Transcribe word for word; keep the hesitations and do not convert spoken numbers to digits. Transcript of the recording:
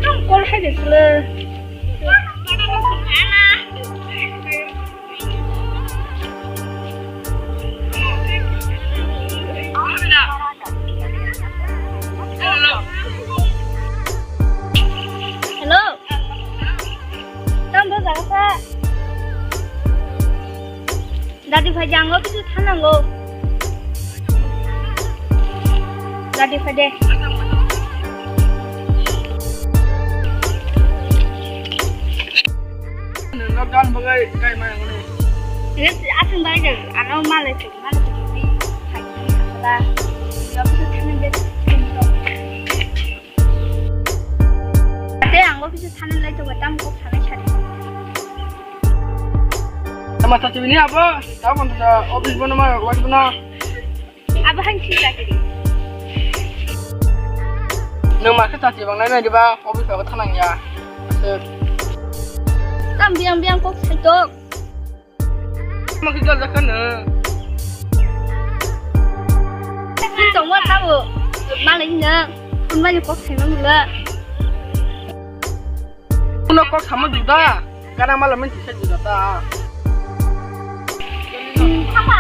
Tong call hai de sile. Hello. Tamo jaga sa. Dadi phai jang o kisu thanango. Dadi phai de. Lockdown bagai kai mai ngone. Ini asing bagai ano malai tu, malai tu ni. Hai ni apa? Yo kisu thanang de. Ate ang o kisu sanai lai tongo, tamo kok sanai sari. Tama sa tibini abo, tamo sa office bono ma, wajib bono. Abo han si chakiri. Nung ma khe chati bang nai nai diba, office ba thanang ya. Aswk. Tam biang biang kok sai tok. Maki jal jakha no. Tongma tabo. Malai na. Phone bai kok sai mang la. Phone kok sama juda. Kana mala men tisa juda ta. Sama